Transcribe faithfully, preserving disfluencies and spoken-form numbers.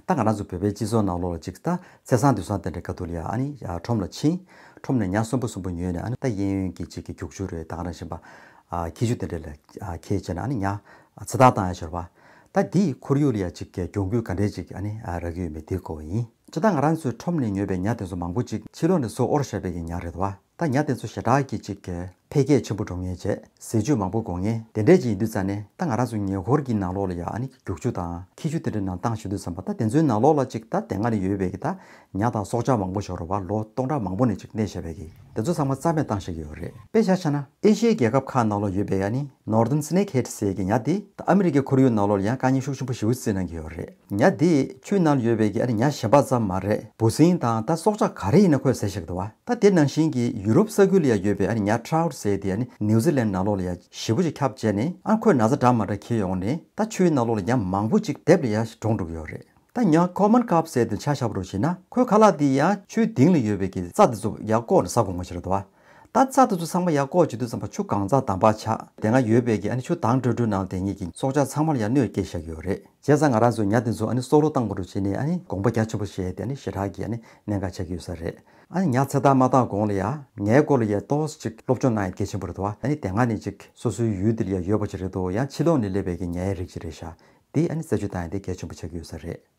ད་ང་རང་ཚོ་བོད་པའི་སྤྱི་ཚོགས་ནང་ལོགས་ལ་ཅིག་ད་ཚེས་བཟང་དུས་བཟང་དེ་འདྲའི་སྐབས་དུས་ལ་ཡ་ཨ་ནི་ཁྲོམ་ལ་ཕྱིན། ཁྲོམ་ནས་ཉ་གསོན་པོ་གསོན་པོ་ཉོས་ནས་ཨ་ནི་ད་གཡས་གཡོན་གྱི་ཅིག་གི་རྒྱུག་ཆུ་རེད། ད་ག་ནང་བཞིན་པ་ཁྱི་ཆུ་དེ་འདྲ་ལ་འཁྱེར་བྱས་ནས་ཨ་ནི་ཉ་ཚེ་ཐར་བཏང་ཡ་ཤོར་བ། ད་འདིས་ཁོར་ཡུག་ལ་ཡ་ཅིག་གི་གྱོང་གུད་ག་འདྲས་ཅིག་ཨ་ནི་རག་གི་ཡོད་མེད་དེ་གོ་ཡིན། ཅི་ད་ང་རང་ཚོའི་ཁྲོམ་ནས་ཉོས་པའི་ཉ་དེ་ཚོ་མང་པོ་ཅིག་ཕྱི་ལོགས་ནས་སོ་དབོར་བཞག་པའི་གི་ཉ་རེད་བ། ད་ཉ་དེ་ཚོ་ཞེ་དྲག་གི་ཅིག་གི་འཕེལ་རྒྱས་ཆེན་པོ་འགྲོ་ངེས་བྱས་ཟས་བཅུད་མང་པོ་དགོས་ངེས་དེ་འདྲས་ཅིག་ཡིན་དུས་ཙ་ནས། ད་ང་རང་ཚོ་ཉེ་འཁོར་གྱི་ནང་ལོགས་ལ་ཡ་ཨ་ནི་རྒྱུག་ཆུ་དང་ཁྱི་ཆུ་དེ་འདྲ་ནང་བཏང་བཞག་དུས་ཙམ་པ། ད་དེ་ཚོའི་ནང་ལོགས་ལ་ཅིག་ད་དེ་སྔ་ནས་ཡོད་པའི་གི་ད་ཉ་དང་སྲོག་ཆགས་མང་པོ་ཞིག་རེད་བ། ལོ་སྟོང་ཕྲག་མང་པོ་ནས་ཅིག་གནས་བཞག་པའི་གི་དེ་ཚོ་ཚང་མ་རྩ་མེད་བཏང་བཞག་གི་ཡོད་རེད། དཔེ་ཆ་བཞག་ན་ཨེ་ཤི་ཡའི་རྒྱལ་ཁབ་ཁག་ནང་ལོགས་ཡོད་པའི་ཨ་ནི་Northern Snakehead ཟེར་གྱི་ཉ་དེ་ད་ཨ་མི་རི་ཀའི་ཁོར་ཡུག་ནང་ལོགས་ལ་ཡང་དཀའ་ངལ་ཤུགས་ཆེན་པོ་ཞེ་པོ་བརྩི་གནང་གི་ཡོད་རེད། ཉ་དེ་ཆུའི་ནང་ལ་ཡོད་པའི་གི་ཨ་ནི་ཉ་གཞན་པ་ཙམ་མ་རེད། འབུ་སྲིན་དང་ད་སྲོག་ཆགས་ག་རེ་ཡིན་ན་ཁོས་ཟས་བཞག་འདུག་བ། ད་དེ་ནང་བཞིན་གྱི་ཡུ་རོབ་ས་ཁུལ་ལ་ཡང་ཡོད་པའི་ཨ་ནི་ཉ་Trout ཟེར་དེ་ཨ་ནི་ནིའུ་ཛི་ལན་ནང་ལོགས་ལ་ཡང་ཞེ་པོ་ཅིག་ཁྱབ་བྱས་ནས། ཨ་ཁོས་ན་ཚ་འདྲ་མ་འདྲ་འཁྱེར་ཡོང་ནས་ད་ཆུའི་ནང་ལོགས་ལ་ཉ་མང་པོ་ཅིག་སྡེབ་ལ་ཡང་གྲོངས་འགྲོ་གི་ཡོད་རེད། ད་ཉ་Common Carp ཟེར་དེ་ཆ་བཞག་པ་རུ་བྱས་ན། ཁོའི་ཁ་ལག་དེ་ཡང་ཆུའི་གཏིང་ལ་ཡོད་པའི་གི་རྩྭ་དེ་ཚོ་ཡར་བཀོག་ནས་ཟ་དགོས་ངོ་ཤེས་རེད་བ། ད་རྩྭ་དེ་ཚོ་ཚང་མ་ཡར་བཀོག་བྱེད་དུས་ཙམ་པ་ཆུ་གང་ཚང་དམ་པ་ཆགས། དེ་སྔ་ཡོད་པའི་གི་ཨ་ནི་ཆུ་དྭངས་དྲོད་དྲོད་ནང་བསྡད་མཁན་གྱི་སྲོག་ཆགས་ཚང་མ་ལ་ཡང་གནོད་སྐྱེལ་བཞག་གི་ཡོད་རེད། བྱས་ཙང་ང་རང་ཚོས་ཉ་དེ་ཚོ་ཨ་ནི་སྲོག་བླུ་བཏང་དགོས་རུ་བྱས་ནས་ཨ་ནི་དགོངས་པ་རྒྱ་ཆེན་པོ་བཞེས་ཏེ་ཨ་ནི་ཞེ་དྲག་གི་ཨ་ནི་གནད་འགག་ཆགས་ཀྱི་ཡོད་ས་རེད། ཨ་ནི་ཉ་ཚེ་ཐར་མ་བཏང་གོང་ལ་ཡ་ངའི་སྐོར་ལ་ཡ་ཏོག་ཙམ་ཅིག་སློབ་སྦྱོང་གནང་ཡ་གལ་ཆེན་པོ་རེད་དོ། ཨ་ནི་དེ་སྔ་ནས་ཅིག་སོ་སོའི་ཡུལ་འདི་ལ་ཡ་ཡོད་པ་ཅིག་རེད་དོ། ཡང་ཕྱི་ལོགས་ནས་སླེབས་པའི་གི་ཉ་ཡ་རིགས་ཅིག་རེད་ཤག་འདི་ཨ་ནི་རྩད་གཅོད་བཏང་ཡ་དེ་གལ་ཆེན་པོ་ཆགས་ཀྱི་ཡོད་ས་རེད།